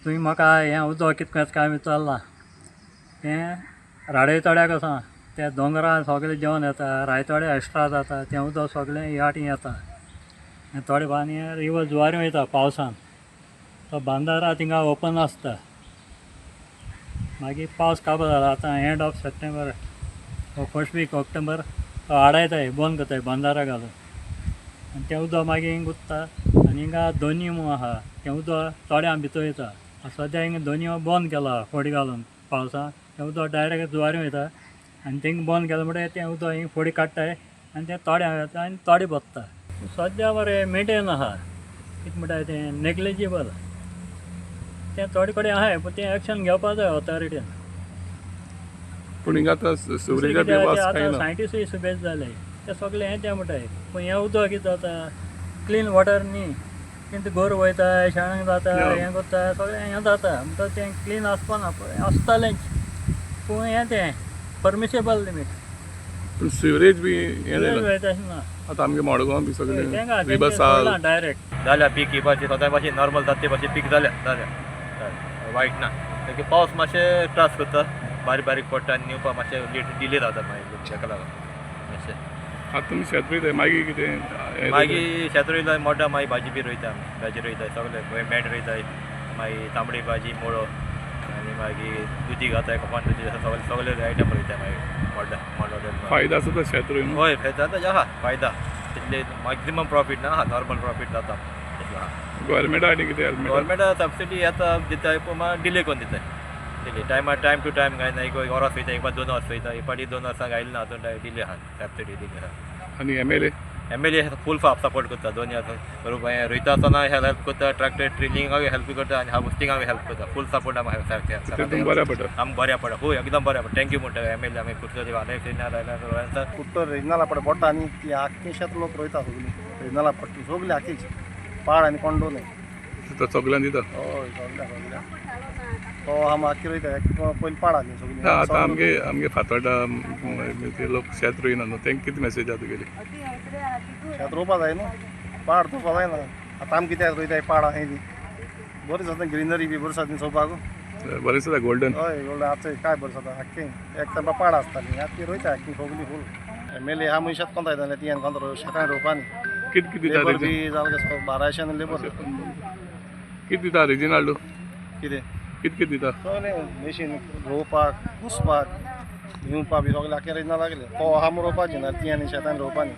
तुमी म्हाका हें उदक कितें करता काय विचारलां. तें राडे तळ्याक आसा, त्या दोंगरार सगळें देंवन येता, रायतोडे एक्स्ट्रा जाता तें उदक सगळें ह्या वाटेन येता आनी थोडे भागांनी रिवर जुवारी वयता पावसान. तो बांदारा थिंगा ओपन आसता. मागीर पावस काबार जाला आतां एंड ऑफ सप्टेंबर हो फर्स्ट वीक ऑक्टोबर तो आडायताय, बंद करताय बांदारा घालून आनी तें उदक मागीर हिंगा उत्ता. आनी हिंगा दोनी म्हूण आहा, तें उदक तोड्यां भितर वयता. सद्या हिंगा दोनी बंद केला फोडी घालून पावसान. तें उदक डायरेक्ट जुवारी वयता आनी थिंगा बंद केलें म्हणटकीर तें उदक हिंगा फोडी काडटाय आनी तें तोड्यां वता आनी तोडे भरता. सद्या बरें मेंटेन आहा, कितें म्हणटाय तें नेग्लिजिबल तें थोडे कडेन आहाय, पूण तें एक्शन घेवपा जाय ऑथॉरिटीन. पूण हिंगा आतां सिवरेजा बी वास कांय आतां ना. सायंटिस्टूय सुबेज जाले, ते सगळे हें तें म्हणटाय. पूण हें उदक कितें जाता, क्लीन वॉटर न्ही. कितें गोरवां वयता, शेण जाता, हें करता, सगळें हें जाता. म्हणटा तें क्लीन आसपाना, आसतालेंच पूण हें तें परमिसेबल लिमीट. पूण सिवरेज बी हें जायना. वयता अशें ना. आतां आमगे मडगांव बी सगळें तेंका रिबर तेंचें साल सोडलां डायरेक्ट. जाल्या पीक येवपाची सदां भाशेन नॉर्मल जाता ते भाशेन पीक जाल्या जाल्या जालें, वायट ना. कारण पावस मातशें त्रास करता, बारीक बारीक पडटा आनी नेवपाक मातशें लेट डिले जाता मागीर ताका लागून मातशें. आतां तुमी शेत रोयताय, मागीर कितें हें रोयताय? मागीर शेत रोयता मोडा, मागीर भाजी बी रोयता आमी. भाजी रोयता सगळे, मेंट रोयताय, मागीर तांबडी भाजी, मुळो आनी मागीर दुदी घाताय, कोपान दुदी, सगळे सगळे आयटम रोयता मागीर मोडा मोडा. फायदा आसा तर शेत रोयन? हय, फायदा जाता, आहा फायदा, तितले मॅक्झिमम प्रॉफीट ना आहा, नॉर्मल प्रॉफीट जाता तितलो आहा. गव्हर्मेंटा आनी कितें हेल्प मेळटा? गव्हर्मेंटा सबसिडी येता, दिताय, पूण मागीर डिले करून दिताय. डिले टायमार, टायम टू टायम काय ना. एक वर्स वयता, एक फावट 2 वर्स वयता, एक फावटी 2 वर्सां आयली ना आजून. डिले आहा, सबसिडी डिले आहा. आनी M L A? M L A full support करता. दोनी आसा हें रोयता आसतना हेल्प करता, ट्रॅक्टर ट्रिलिंगाक हेल्प करता आनी हार्वेस्टिंगाक हेल्प करता. फूल सपोर्ट आमकां. तेतून बऱ्या पडटा. आमकां बऱ्या पडटा, फूल एकदम बऱ्या पडटा. Thank you म्हणटा एम एल ए आमी कुर्तोरी. कुट्टो रिजनला पड पडटा आनी ती आख्खी शेत लोक रोयता सगळी रिजनला पडटी सगळी आखीच पाड आनी कोंडो न्ही. तो सगळ्यांक दिता. हय, सगळ्या सगळ्या तो आम आख्खी रोयता. पयलीं पाड आसली सगळी. ना आतां आमगे आमगे फातोर्डा ते लोक शेत रोयना न्हू, तेंका कितें मॅसेज आहा तुगेली? शेत रोवपा जाय न्हू, पाड रोवपा जायना. आतां आमी कित्याक रोयताय पाड आहाय ती बरी जाता, ग्रिनरी बी बरी जाता चोवपाक. बरें दिसता गोल्डन. हय, गोल्डन. आतां काय बरें जाता आख्खी. एक तेंपा पाड आसताली, आतां ती रोयता आख्खी सगळी फूल. एम एल ए ह्या मनशाक कोंता येता, ती कोंता शेतां रोवपा न्ही. कितें कितें दिता? लेबर बी जालें 1200 लेबर. कितें दिता रिजिनाल्डो? कितें? कितें कितें दिता? सगळें मशीन रोवपाक, पुसपाक, निवपाक बी सगळें आख्खें रिजना लागलें. तो आहा म्हूण रोवपाचें ना, ती आनी शेतान रोवपा न्ही.